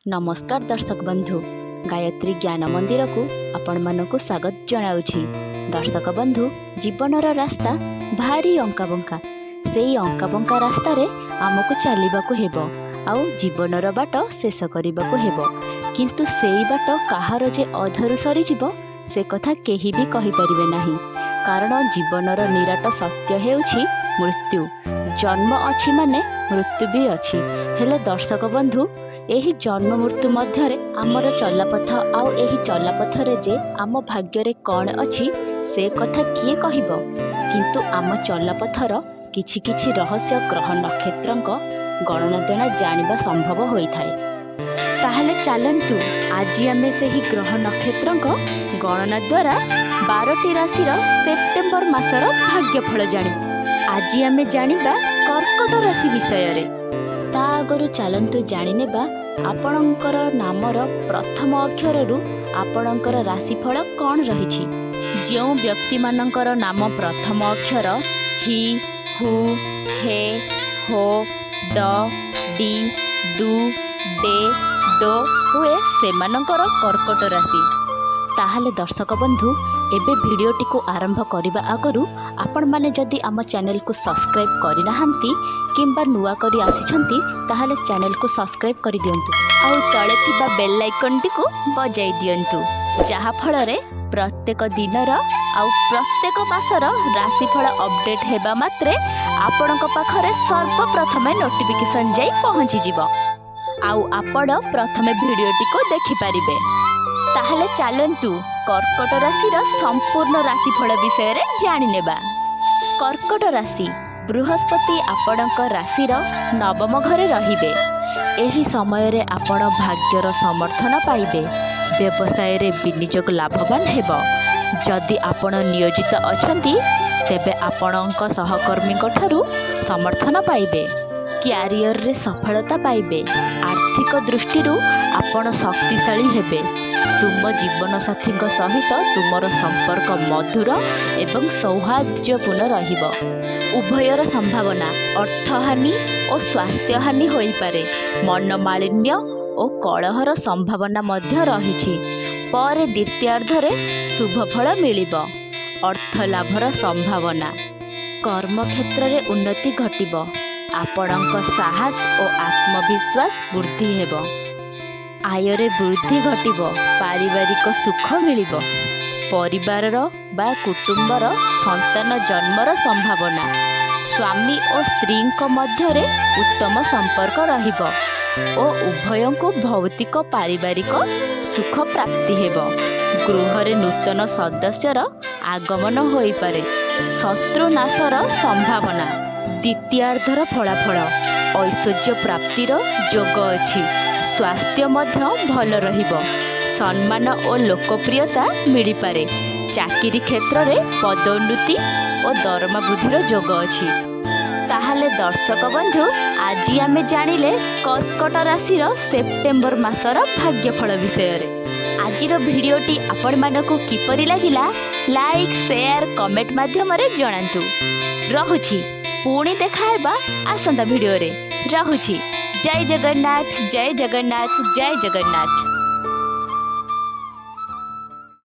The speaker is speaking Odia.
ନମସ୍କାର ଦର୍ଶକ ବନ୍ଧୁ, ଗାୟତ୍ରୀ ଜ୍ଞାନ ମନ୍ଦିରକୁ ଆପଣମାନଙ୍କୁ ସ୍ୱାଗତ ଜଣାଉଛି। ଦର୍ଶକ ବନ୍ଧୁ, ଜୀବନର ରାସ୍ତା ଭାରି ଅଙ୍କାବଙ୍କା। ସେଇ ଅଙ୍କାବଙ୍କା ରାସ୍ତାରେ ଆମକୁ ଚାଲିବାକୁ ହେବ ଆଉ ଜୀବନର ବାଟ ଶେଷ କରିବାକୁ ହେବ। କିନ୍ତୁ ସେଇ ବାଟ କାହାର ଯେ ଅଧାରୁ ସରିଯିବ, ସେ କଥା କେହି ବି କହିପାରିବେ ନାହିଁ। କାରଣ ଜୀବନର ନିରାଟ ସତ୍ୟ ହେଉଛି ମୃତ୍ୟୁ। ଜନ୍ମ ଅଛି ମାନେ ମୃତ୍ୟୁ ବି ଅଛି। ହେଲେ ଦର୍ଶକ ବନ୍ଧୁ, ଏହି ଜନ୍ମ ମୃତ୍ୟୁ ମଧ୍ୟରେ ଆମର ଚଲାପଥ, ଆଉ ଏହି ଚଲାପଥରେ ଯେ ଆମ ଭାଗ୍ୟରେ କ'ଣ ଅଛି, ସେ କଥା କିଏ କହିବ? କିନ୍ତୁ ଆମ ଚଲାପଥର କିଛି କିଛି ରହସ୍ୟ ଗ୍ରହ ନକ୍ଷତ୍ରଙ୍କ ଗଣନା ଦ୍ୱାରା ଜାଣିବା ସମ୍ଭବ ହୋଇଥାଏ। ତାହେଲେ ଚାଲନ୍ତୁ, ଆଜି ଆମେ ସେହି ଗ୍ରହ ନକ୍ଷତ୍ରଙ୍କ ଗଣନା ଦ୍ୱାରା 12ଟି ରାଶିର ସେପ୍ଟେମ୍ବର ମାସର ଭାଗ୍ୟଫଳ ଜାଣିବା। ଆଜି ଆମେ ଜାଣିବା କର୍କଟ ରାଶି ବିଷୟରେ। ତା ଆଗରୁ ଚାଲନ୍ତୁ ଜାଣିନେବା ଆପଣଙ୍କର ନାମର ପ୍ରଥମ ଅକ୍ଷରରୁ ଆପଣଙ୍କର ରାଶିଫଳ କ'ଣ ରହିଛି। ଯେଉଁ ବ୍ୟକ୍ତିମାନଙ୍କର ନାମ ପ୍ରଥମ ଅକ୍ଷର ହି, ହୁ, ହେ, ହୋ, ଡ, ଡି, ଡୁ, ଡେ, do ହୁଏ, ସେମାନଙ୍କର କର୍କଟ ରାଶି। ତାହେଲେ ଦର୍ଶକ ବନ୍ଧୁ, ଏବେ ଭିଡ଼ିଓଟିକୁ ଆରମ୍ଭ କରିବା ଆଗରୁ ଆପଣମାନେ ଯଦି ଆମ ଚ୍ୟାନେଲକୁ ସବସ୍କ୍ରାଇବ୍ କରିନାହାନ୍ତି କିମ୍ବା ନୂଆ କରି ଆସିଛନ୍ତି, ତାହେଲେ ଚ୍ୟାନେଲକୁ ସବସ୍କ୍ରାଇବ୍ କରିଦିଅନ୍ତୁ ଆଉ ତଳେ ଥିବା ବେଲ୍ ଆଇକନ୍ଟିକୁ ବଜାଇ ଦିଅନ୍ତୁ, ଯାହାଫଳରେ ପ୍ରତ୍ୟେକ ଦିନର ଆଉ ପ୍ରତ୍ୟେକ ମାସର ରାଶିଫଳ ଅପଡ଼େଟ୍ ହେବା ମାତ୍ରେ ଆପଣଙ୍କ ପାଖରେ ସର୍ବପ୍ରଥମେ ନୋଟିଫିକେସନ୍ ଯାଇ ପହଞ୍ଚିଯିବ ଆଉ ଆପଣ ପ୍ରଥମେ ଭିଡ଼ିଓଟିକୁ ଦେଖିପାରିବେ। ତାହେଲେ ଚାଲନ୍ତୁ, କର୍କଟ ରାଶିର ସମ୍ପୂର୍ଣ୍ଣ ରାଶିଫଳ ବିଷୟରେ ଜାଣିନେବା। କର୍କଟ ରାଶି, ବୃହସ୍ପତି ଆପଣଙ୍କ ରାଶିର ନବମ ଘରେ ରହିବେ। ଏହି ସମୟରେ ଆପଣ ଭାଗ୍ୟର ସମର୍ଥନ ପାଇବେ। ବ୍ୟବସାୟରେ ବିନିଯୋଗ ଲାଭବାନ ହେବ। ଯଦି ଆପଣ ନିୟୋଜିତ ଅଛନ୍ତି, ତେବେ ଆପଣଙ୍କ ସହକର୍ମୀଙ୍କ ଠାରୁ ସମର୍ଥନ ପାଇବେ। କ୍ୟାରିୟରରେ ସଫଳତା ପାଇବେ। ଆର୍ଥିକ ଦୃଷ୍ଟିରୁ ଆପଣ ଶକ୍ତିଶାଳୀ ହେବେ। ତୁମ ଜୀବନସାଥୀଙ୍କ ସହିତ ତୁମର ସମ୍ପର୍କ ମଧୁର ଏବଂ ସୌହାର୍ଦ୍ଦ୍ୟପୂର୍ଣ୍ଣ ରହିବ। ଉଭୟର ସମ୍ଭାବନା। ଅର୍ଥହାନି ଓ ସ୍ୱାସ୍ଥ୍ୟହାନି ହୋଇପାରେ। ମନମାଳିନ୍ୟ ଓ କଳହର ସମ୍ଭାବନା ମଧ୍ୟ ରହିଛି। ପରେ ଦ୍ୱିତୀୟାର୍ଦ୍ଧରେ ଶୁଭ ଫଳ ମିଳିବ। ଅର୍ଥ ଲାଭର ସମ୍ଭାବନା। କର୍ମକ୍ଷେତ୍ରରେ ଉନ୍ନତି ଘଟିବ। ଆପଣଙ୍କ ସାହସ ଓ ଆତ୍ମବିଶ୍ୱାସ ବୃଦ୍ଧି ହେବ। ଆୟରେ ବୃଦ୍ଧି ଘଟିବ। ପାରିବାରିକ ସୁଖ ମିଳିବ। ପରିବାରର ବା କୁଟୁମ୍ବର ସନ୍ତାନ ଜନ୍ମର ସମ୍ଭାବନା। ସ୍ୱାମୀ ଓ ସ୍ତ୍ରୀଙ୍କ ମଧ୍ୟରେ ଉତ୍ତମ ସମ୍ପର୍କ ରହିବ ଓ ଉଭୟଙ୍କୁ ଭୌତିକ ପାରିବାରିକ ସୁଖ ପ୍ରାପ୍ତି ହେବ। ଗୃହରେ ନୂତନ ସଦସ୍ୟର ଆଗମନ ହୋଇପାରେ। ଶତ୍ରୁନାଶର ସମ୍ଭାବନା। ଦ୍ୱିତୀୟାର୍ଦ୍ଧର ଫଳାଫଳ, ଐଶ୍ୱର୍ଯ୍ୟ ପ୍ରାପ୍ତିର ଯୋଗ ଅଛି। ସ୍ୱାସ୍ଥ୍ୟ ମଧ୍ୟ ଭଲ ରହିବ। ସମ୍ମାନ ଓ ଲୋକପ୍ରିୟତା ମିଳିପାରେ। ଚାକିରି କ୍ଷେତ୍ରରେ ପଦୋନ୍ନତି ଓ ଦରମା ବୃଦ୍ଧିର ଯୋଗ ଅଛି। ତାହେଲେ ଦର୍ଶକ ବନ୍ଧୁ, ଆଜି ଆମେ ଜାଣିଲେ କର୍କଟ ରାଶିର ସେପ୍ଟେମ୍ବର ମାସର ଭାଗ୍ୟଫଳ ବିଷୟରେ। ଆଜିର ଭିଡ଼ିଓଟି ଆପଣମାନଙ୍କୁ କିପରି ଲାଗିଲା, ଲାଇକ୍, ସେୟାର, କମେଣ୍ଟ ମାଧ୍ୟମରେ ଜଣାନ୍ତୁ। ରହୁଛି, ପୁଣି ଦେଖା ହେବା ଆସନ୍ତା ଭିଡ଼ିଓରେ। ରହୁଛି। ଜୟ ଜଗନ୍ନାଥ, ଜୟ ଜଗନ୍ନାଥ, ଜୟ ଜଗନ୍ନାଥ।